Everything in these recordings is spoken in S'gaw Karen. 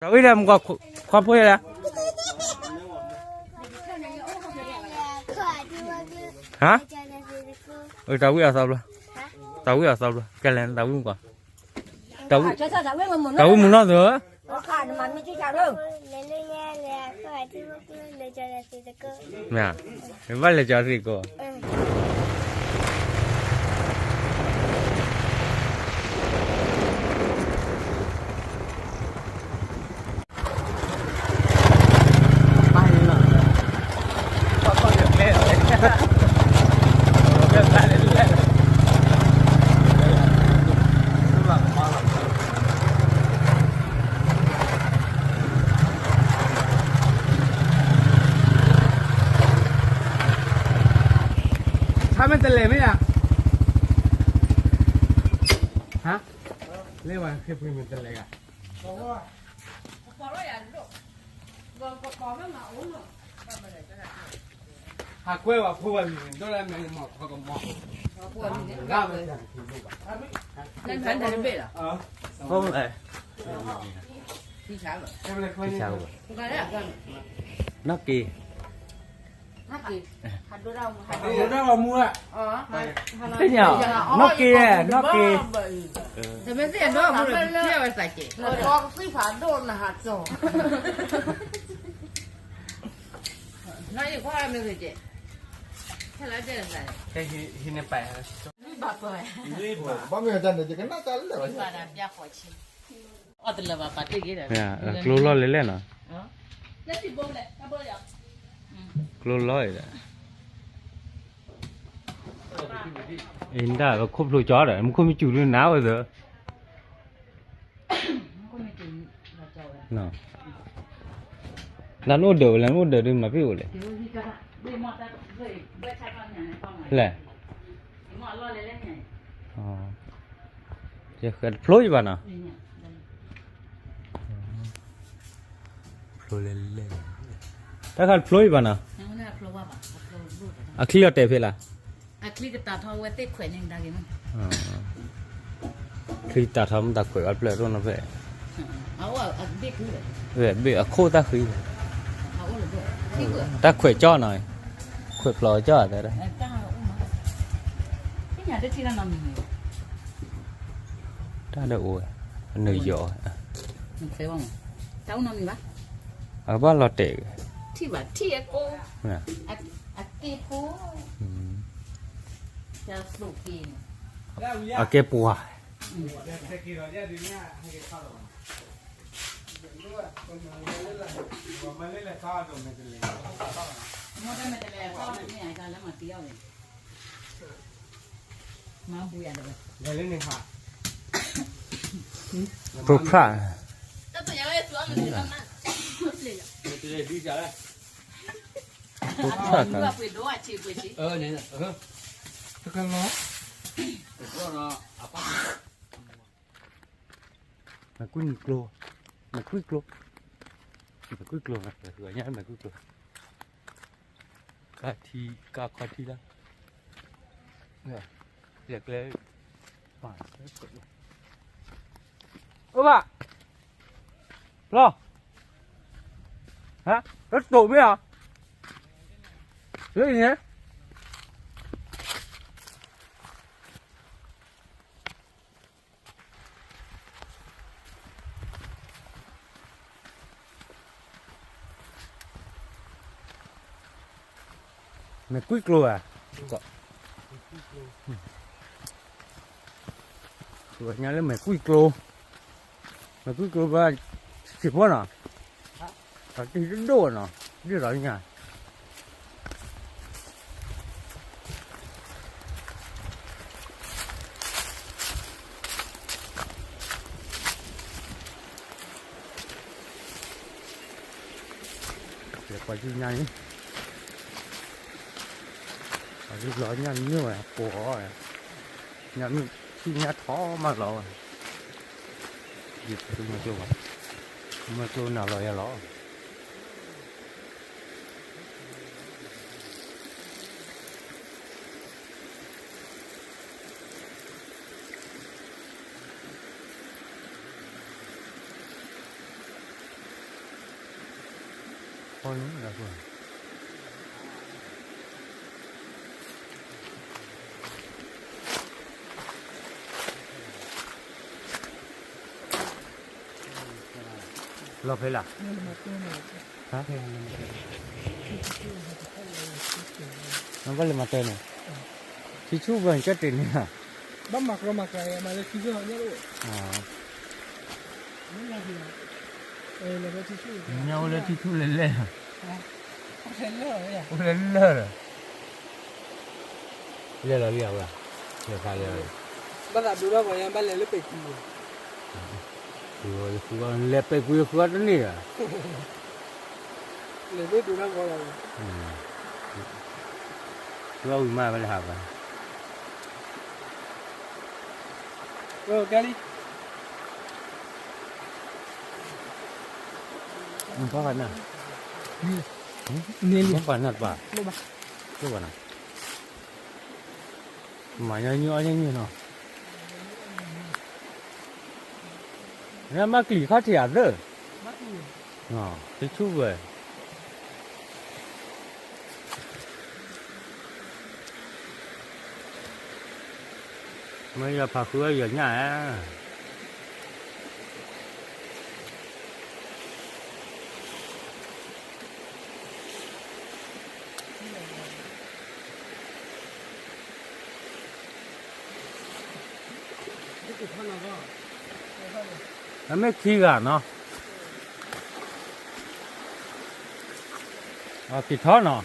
တၢ်ဝံၣ်ဒီးမုၢ်ခွါဖိလဲၣ်, ဟါ, တၢ်ဝံၣ်အသီဘျီ, တၢ်ဝံၣ်အသီဘျီ ကဲလဲၣ် တၢ်ဝံၣ်မုၢ်ခွါ, တၢ်ဝံၣ်မုၢ်နီၢ်သၢ, မ့ၢ်, ဘၣ်လဲၤကၠီသ့ၣ်ကိး ဆါမ့ၢ်တလဲၤမ့ၢ်ဧါ, ဟါ, လဲၤဝဲဃ့ဖှံမ့ၢ်တလဲၤဂၤ, ဟးကွဲဝဲဖိဝဲလံ ဒိၣ်လၢမဲာ်မီၢ်ခီကမီၢ်, ဖုန်းလဲ, ဖုန်းလဲ, နီၢ်က့, သ့ၣ်ညါ, နီၢ်က့, နီၢ်က့, ဟံးန့ၢ်ပာ်, ဘၣ်မ့ၢ်တၢ်န့ၣ် ယကနၣ်တၢ်လၢာ်ဘၣ်, ကျိလီၤလဲၣ်လဲၣ်နီၤ, ကျိလီၤအံၤဒီး, အံၤဒၣ်ပခိၣ်ဖျိကၠီဒီး မူခိၣ်မ့ၢ်စူၤဒုးနၤဝဲသၢ လၢနအိၣ်ဒၢးဝဲ လၢနအိၣ်ဒၢးဒုးမၤပ့ၢ်အိၣ်လဲၣ်, လဲၣ်, တဖျိယဘၣ်နီၤ, ဖျိလဲၣ်လဲၣ်, တၢ်ခါတဖျိယဘၣ်နီၤ, အချံအီၤတဲာ်ဖဲလၢ ချံတးထီၣ်မ့ၢ်တၢ်ခွဲးအီၤတဖျၢၣ်ဒိၣ်နီၤဖဲ, ဘ့ၣ်အခိၣ်တၢ်ဃံ, တၢ်ခွဲးကၠီနီၤ, ခွဲးဖျိးကၠီတဲ, တၢ်ဒၣ်အိၣ်ဝဲ, နုာ်ယီၤ, အဘၣ်လီၤတဲာ်, အကဲပှၤ ဖိဖြၣ်, ဖိဖြၣ်, မဲာ်ကွံကျိ, မဲာ်ကွံကျိ, မဲာ်ကွံကျိ, မဲာ်ကွံကျိ, ကါထံ, ကါခီထံလၢ, ယကျဲ, အိၣ်ဘၣ်, ဖျီ, ဟါ, လၢတိာ်မ့ၢ်ဧါ, လၢအံၤန့ၣ် မဲာ်ကွံကျိဧါ, ညါလၢမဲာ်ကွံကျိ, မဲာ်ကွံကျိဘၣ်, စံၣ်ဖိနီၤ, တၢ်တံၢ်တဒိၣ်နီၤ, ဒ်သိးညါ ပှၤဒုညါန့ၣ်, ပှၤဒုလီၤညါမ့ၢ်ဝဲပိာ်အီၤ, ညါမ့ၢ်ဆူညါထီမးလီၤဝဲ, ယပှၤဒုမၤကျိဘၣ်, မၤကျိနၤလီၤယၤလီၤ. ပ ဖီန့ၣ် လီၤဖဲလၢ်, ဘၣ်လဲၤမၤတဲန့ၣ်, ထံဆူၣ်ဘၣ်ကၢ်တ့ၢ်န့ၣ်, ဘၣ်မၤကရီမၤကရီမၤလၢထံဆူၣ်ညါ, ညါအိၣ်လၢထံဆူၣ်လဲၤလဲၣ်, အိၣ်လဲၤလၢၢ်လီၤ, လဲၤလီၤလံဝဲ, လဲၤဖးလဲၤလီၤ, ဘၣ်သးဒိးထီၣ်ကီးယါ ဘၣ်လဲၤလၢပဲာ်ကူ, လဲၤပဲာ်ကူဃုအီၤတန့ၢ်ဧါ, လဲၤဒိးထီၣ်ကီးလီၤ, ဃုအီၤဝံၤမးဝဲလၢဟးဘၣ်, ကဲလံ, ဘၣ်န, ဘၣ်နတပၤ, ဘၣ်န, မၤညီနုၢ်အီၣ်ညီနုၢ်နီၤ, နမၤကလံၤခီၣ်ထံးအသၢ, တဆူၣ်ဝဲ မ့ၢ်ယဖးဃုအီၣ်ယညၣ်ဧါ, အမ့ၢ်ခံဂၤနီၤ, က့ၤထီၣ်နီၤ,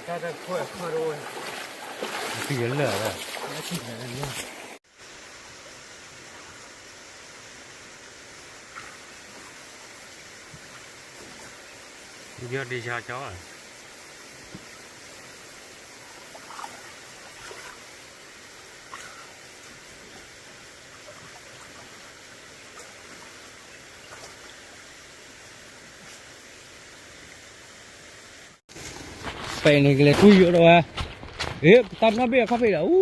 တၢ်တခွဲးခွဲးတဝဲ, ထံလၢာ်ဝဲ, ယီၢ်ဒံးယီၢ်ကၠီ, ပဲာ်န့ၣ်ကလဲၤတူၢ်ယိာ်ဒီးဝဲ, အ့ ပတၢ်နီၣ်ဘ့ၣ်အခီၣ်ဖံးဒီးအူ,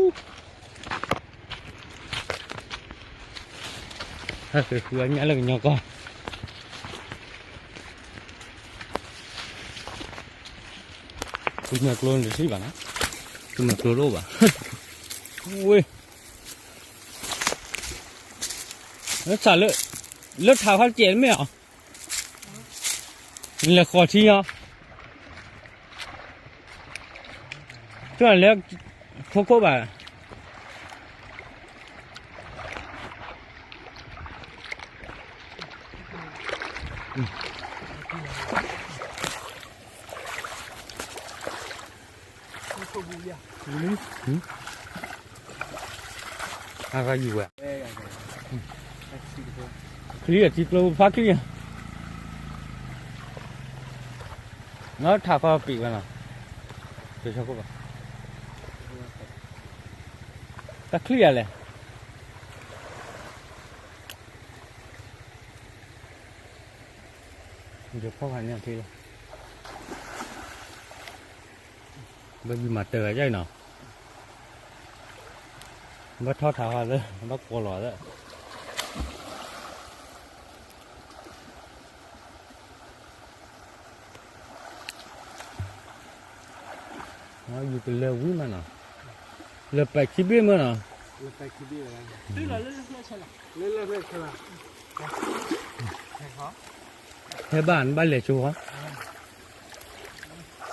ဟဲက့ၤဃုအီၣ်ညၣ်လၢကညီကီၢ်, ကမဲာ်ကျိန့ၣ်တထံၣ်ဘၣ်နီၤ, ကမဲာ်ကျိတအိၣ်ဘၣ်, ဝ့ၢ်, လၢထးခီၣ်တကဲး တမ့ၢ်အီၤ, လဲၤဃီၤထံအီၤ, တၢ်လၢ ခိခိၣ်ဘၣ်, အဂၤယူၤဝဲ, ချံအထံကျိ ဖးချံ, နီၢ်ထးခီပံးဝဲနီၤ, တၢ်ဆိခိၣ်ဘၣ်, တၢ်ချံအလဲၣ်, ယဖီၣ်ဖးန့ၢ်အထံလီၤ, ဘၣ်ယုၢ်မၤတၢ်ဂၤယါအံၤနီၤ, ဘၣ်ထီၣ်ထးခီသၢ, ဘၣ်ကွီၤလီၤသၢ, ယူၤကလၢၤဝံၤမးနီၤ, လၢပဲာ်ခံဘ့ၣ်မးနီၤ, လၢပဲာ်ခံဘ့ၣ်ဝဲ, လၢလၢဖျၢၣ်ဆဲလီၤ, ဖဲဘၣ်နဘၣ်လဲၤဆိဃီ,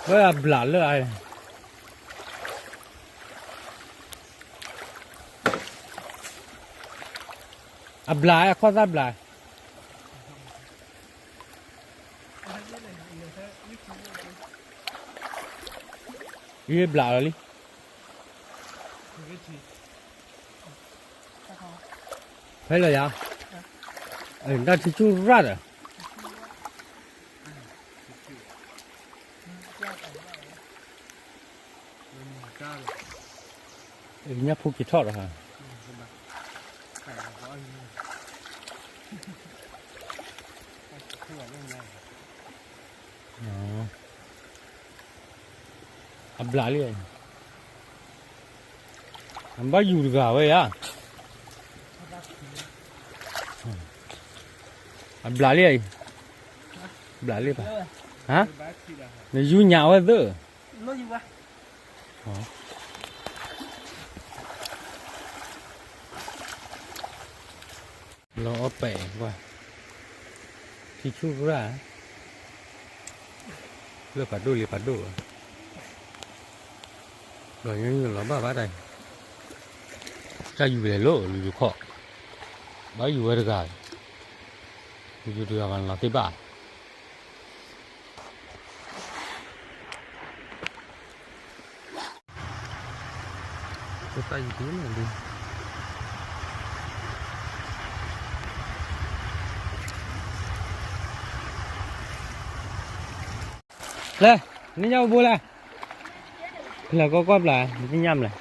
ဝဲအဘျးလၢအ, အဘျးအခီၣ်သၣ်ဘျး, ယဘျးလီၤလံ, ဖဲလီၤယၤ, တၢ်ထံဆူၣ်ရၣ်ဒီး ညၣ်ဖိက့ၤထီၣ်ဒီး, အဘျးလံ, ဘၣ်ယူၤတဂၤဝဲယါ, အဘျးလံအံၤ, ဘျးလံဘၣ်, ဟါ, နယူညါဝဲသၢ, လီၤအီၣ်ပဲာ်ကွၢ်, ထံဆူၣ်ရၣ်, လၢဖးဒိၣ်လံဖးဒိၣ်, ဒီးညါလီၤဘၣ်ဘၣ်တၢ်, တၢ်ယူၤလဲၤလိာ်လူၤယခီၣ်, ဘၣ်ယူၤဝဲတဂၤ, ယူၤတဂၤဘၣ်လီၤသ့ၣ်ဘၣ် လဲ, နညၣ်ဘိလဲ, လဲၤကွၢ်ကွၢ်ပျၢ်, နညၣ်မလဲၣ်,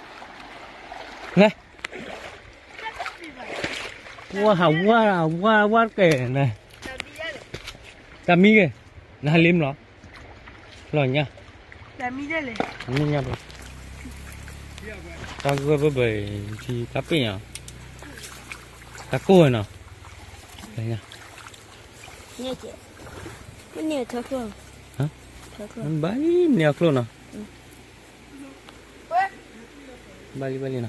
လဲ, ဝါဟးဝါ, ဝါ, ဝါကဲၤန့ၣ်, တၢ်မံက့ၤ, နဟးလ့မလီၤ, လီၤညါ, နညၣ်ဘိ, တၢ်ဂၢၢ်ဘၢဘၢအံၤ, တၢ်ပ့ၢ်ညါ, တၢ်ကိၢ်ဝဲနီၤ, လီၤညါ, ဘၣ်လံ, မ့ၢ်အီၤချိၣ်နီၤ, ဘၣ်လံဘၣ်လံနီၤ,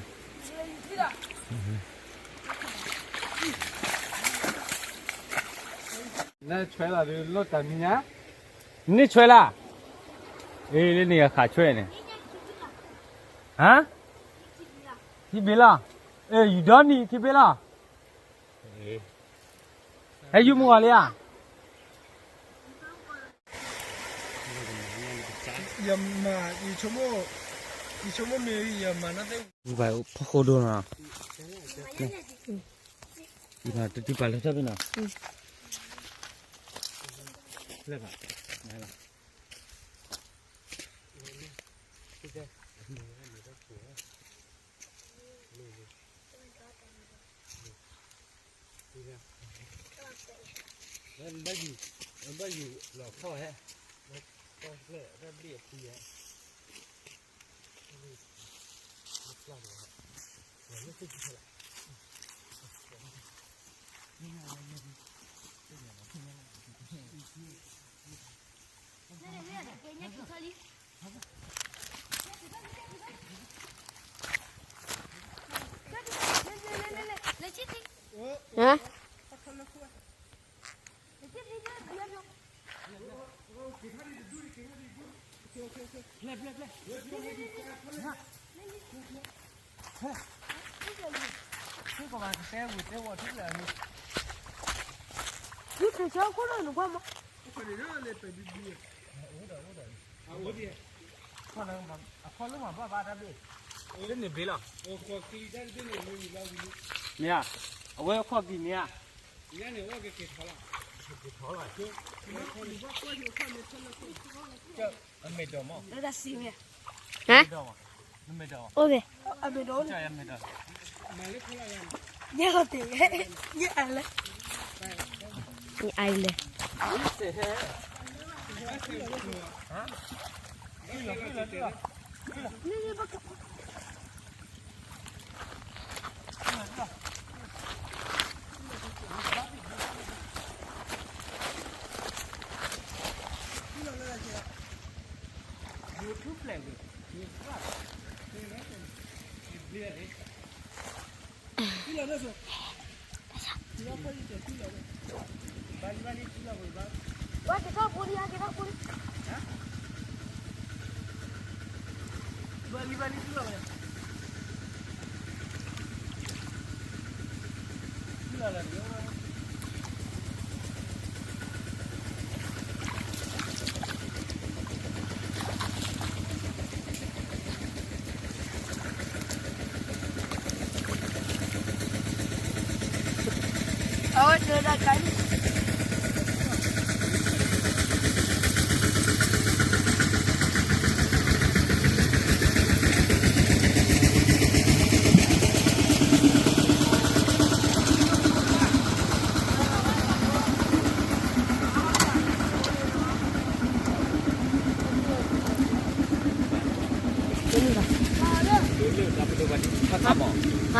နဆွဲလီၤဒုးလိၣ်တၢ်မံညါ, နဆွဲလီၤ, အ့ လၢန့ၣ်အခးဆွဲန့ၣ်, ဟါ, ခံဘ့ၣ်လီၤ, အ့ ယူၤဒီနံၤခံဘ့ၣ်လီၤ, ဟဲယူၤမုၢ်ဂီၤလံဧါ ယမၤ, ယဆိကမိၣ်, ယဆိကမိၣ်မ့ၢ်ယမၤနီၣ်သ့ၣ်, ယဘၣ်ဖီခိၣ်ဒိနီၤ, ယဘၣ်တတုၤပာ်လၢထီၣ်ဖဲနီၤ, လၢဘၣ်, ဘၣ်ယူၤ, ဘၣ်ယူၤလီၤခီၣ်ဟဲ, ဘၣ်ဘျ့ၣ်အဖံယဲ, ဟါ, အခိၣ်လၢမၤဘၣ်ဘၣ်တၢ်ဘ့ၣ်, လၢန့ၣ်ဘ့ၣ်လီၤ, မ့ၢ်ဧါ, အဝဲအခီၣ်ကံၤမ့ၢ်ဧါ, ညါန့ၣ်အဝဲကက့ၤထီၣ်လီၤ, က့ၤထီၣ်လီၤ, အမဲာ်ဒိးမး, ဟါ, နမဲာ်ဒိး, အိၣ်က့ၤ, အမဲာ်ဒိး, ယဲၢ်ကီၢ်တ့ၢ်, ယဲၢ်အလဲ, ယဲၢ်အလဲ ဟါ, အ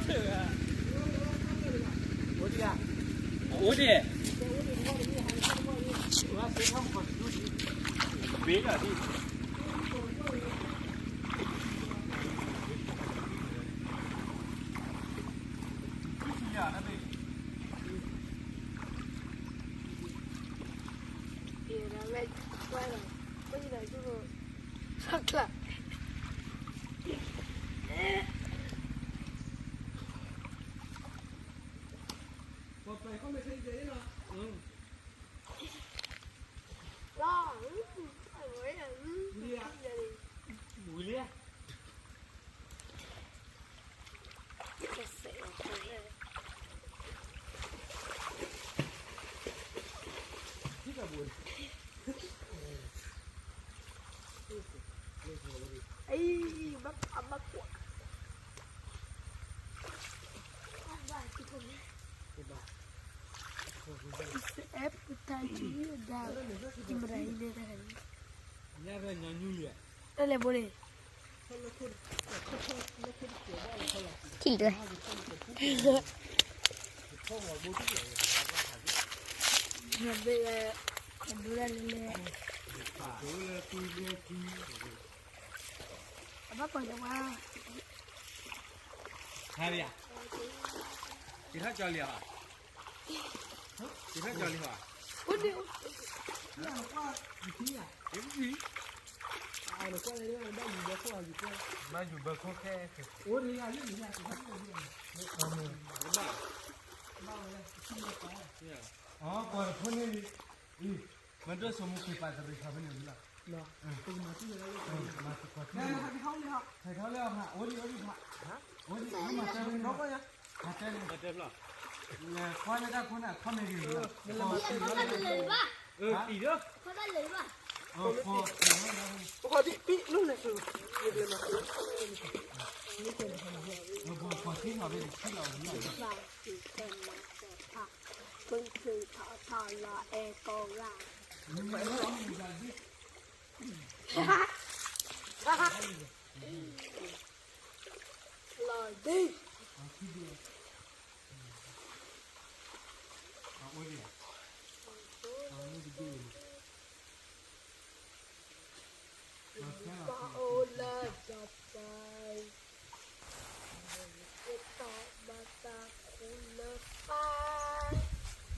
အိၣ်ဒံး, ဘ့လီၤဒံး, ဖဲဖဲအံၤနီၤ, ဟဲဘၣ် ဆ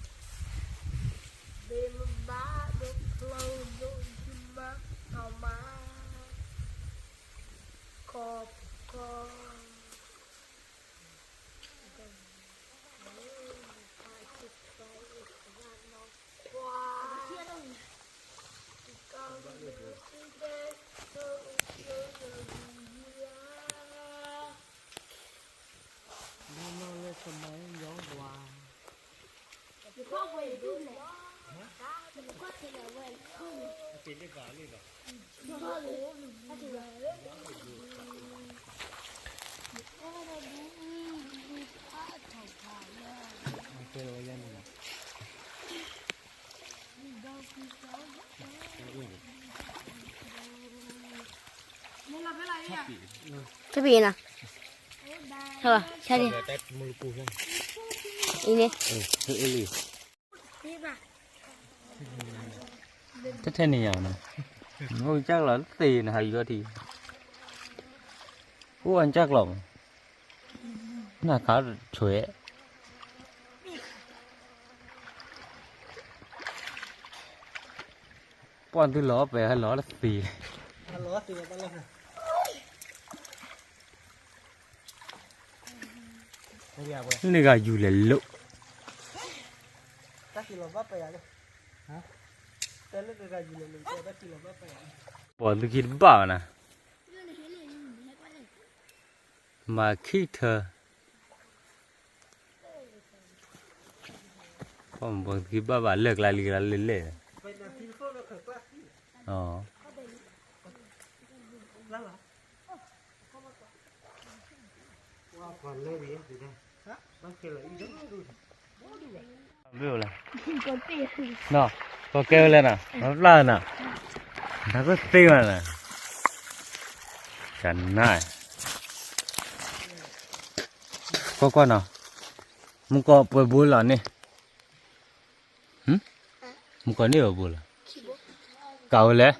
ါဒံး, အံၤန့ၣ်, ထဲထဲန့ၣ်ယၤနီၤ, အိၣ်ကစၢ်ကျီၤသ့နဟးယူၤအီၤထံ, အိၣ်အကစၢ်ကျီၤမး, နခးဆွဲး, ပှၢ်သုလီၤပဲာ်ဟဲလီၤတသ့, န့ၣ်ဂၤယူၤလဲၤလိာ်, ပှၤသုခံတဘၣ်ဘၣ်နၤ, မၤခံထၢ, ပှၤသုခံဘၣ်ဘၣ်လၢကျါလံကျါလဲၣ်လဲၣ်, မ့ၢ်လဲၣ်, ကီၢ်ကဲဝဲလဲၣ်နၤ, မၤပျၢ်နၤ, တၢ်ကသ့မးနၤ, ကနၣ်, ကွၢ်ကွၢ်နီၤ, မူကီၢ်ပှဲၤဘိလီၤန့ၣ်, မူကီၢ်န့ၣ်ပှဲၤဘိလီၤ, ကးဝဲလဲၣ်,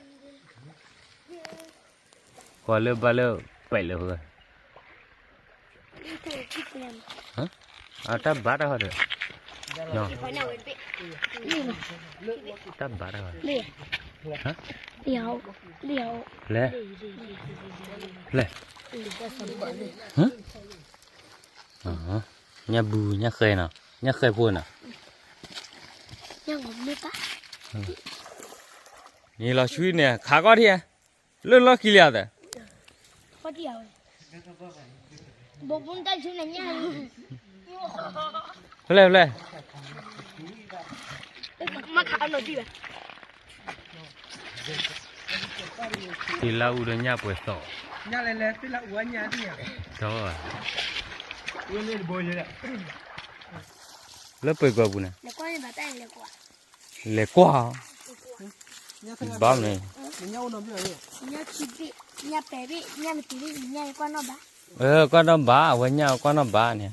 ကွၢ်လၢဘၣ်လၢပဲာ်လၢၤ, အတၢ်ဘါတၢ်ဃီဒီး, တၢ်ဘါတၢ်ဃီ, လဲၣ်, လဲၣ်, ညၣ်ဘု ညၣ်ဃဲနီၤ, ညၣ်ဃဲဖိနီၤ, န့ၣ်လီၤဆူန့ၣ် ခးကီၢ်ထံၣ်, လၢလီၢ်ခံလံဧါသၢ, ဖဲလဲၣ်ဖဲလဲၣ်, သ့လၢအူဒီးညၣ်ပှဲၤသီ, လၢပှဲၤကွၢ်ပူၤန့ၣ်, လဲၤကွၢ်, ဘၣ်မနုၤ, ကွၢ်နီၣ်ဘၣ် အဝဲညၣ်ကွၢ်နီၣ်ဘၣ်န့ၣ်,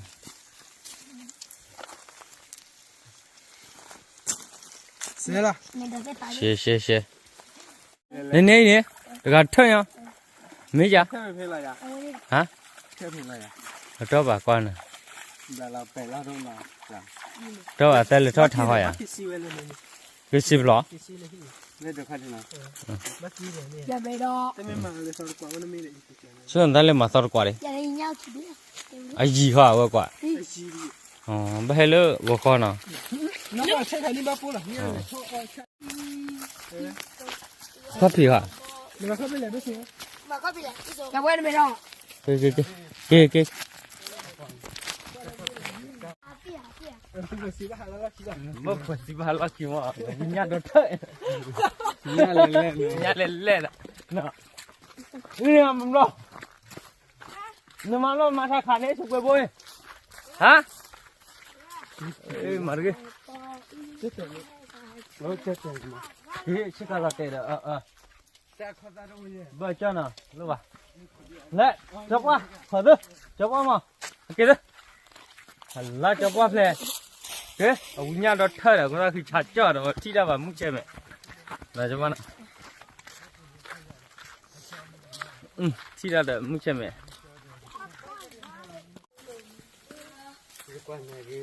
ရှဲရှဲရှဲ, န့ၣ်န့ၣ်န့ၣ်, တဂၤထၢၣ်ညါ, မ့ၢ်ယၤ, ဟါ, အတီၢ်ဘၣ်ကွၢ်န့ၣ်, တီၢ်ဘၣ်သၢလဲၤထီၣ်ထါဃီယၤ, ကစံးပလီၢ်, ဆိနသးလၢမၤသီတကွၢ်ဒံး, အယံာ်ဃီအဝဲကွၢ်, ဘၣ်ဟဲလၢဂီၤခီနီၤ, ခီၣ်ဖံးဃီ, က့ၤက့ၤက့ၤ, ဘၣ်ပှၤစံးဘၣ်ဟးလီၢ်ခံမး, ညၣ်ဒီးထၢၣ်, ညၣ်လဲၤလဲၣ်, မၤဘျီ, နမၤဘျီမၤထါခးန့ၣ် ဆိကွဲဘိ, ဟါ, မၤတဂ့ၤ, ဆ့ကၤလီၤတဲာ်ဒီး, ဘၣ်ကၠီနီၤ လၢဘၣ်, လဲၤ, ကၠီကွၢ်, ခီၣ်သၢ, ကၠီကွၢ်မး, က့ၤသၢ, လၢကၠီကွၢ်ဖျဲၣ်, က့ၤ, အဝံညၣ်ဒီးထၢၣ်ဒီး ကီၢ်သၣ်ခံဆးကၠီဒီး ထံၣ်တၢ်ဘၣ်မုၢ်ဆဲးမဲာ်, လၢကၠီကွၢ်နီၤ, ထံၣ်တၢ်ဒီးမုၢ်ဆဲးမဲာ် တၢ်လီ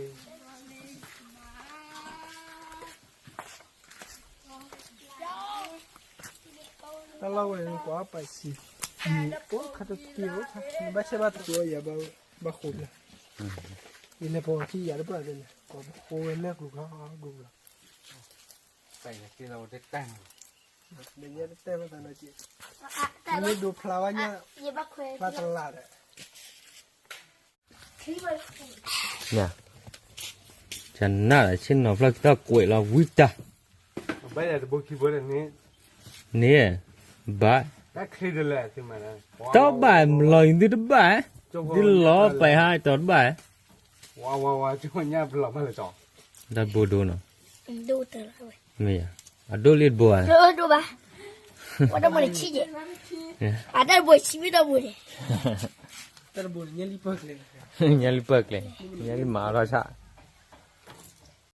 ၢ်ဝဲန့ၣ် ကွၢ်ပာ်စံး, အိၣ်ခါတက့ၢ်, နဘၣ်ဆဲးဘၣ်တက့ၢ်အီၤ ယၤဘၣ်ဃိလၢ, ယလဲၤပိာ်ခံယၤတပှၢ်န့ၣ်, ကွၢ်ပဃိဝဲလၢကျိၤကျါ, ကျိၤကျါ, ပယဲတတဲဘၣ်သးနီၤက့, မ့ၢ်ဒိဖျါဝဲညါ, ဖျါတလးဒီး ယနၢ်ဒီး ဆ့ၣ်နီၤဖျီၣ်ခံသီၣ်ကွဲးလီၤ ဝံတၢ်, န့ၣ်, ဘၣ်, တဘၣ်မလီၤယံၤသုတဘၣ်, ဒ်လီၤပာ်ဟါတီၤတဘၣ်, တၢ်ဘိဒိနီၤ, မ့ၢ်ယၤ, အဒိၣ်လံတဘိဧါ, အတၢ်ဘိဆံမ့ၢ်တၢ်ဘိန့ၣ်, ညါလံပၢၢ်ကျဲ, ညါလံမၤအလီၤဆၣ်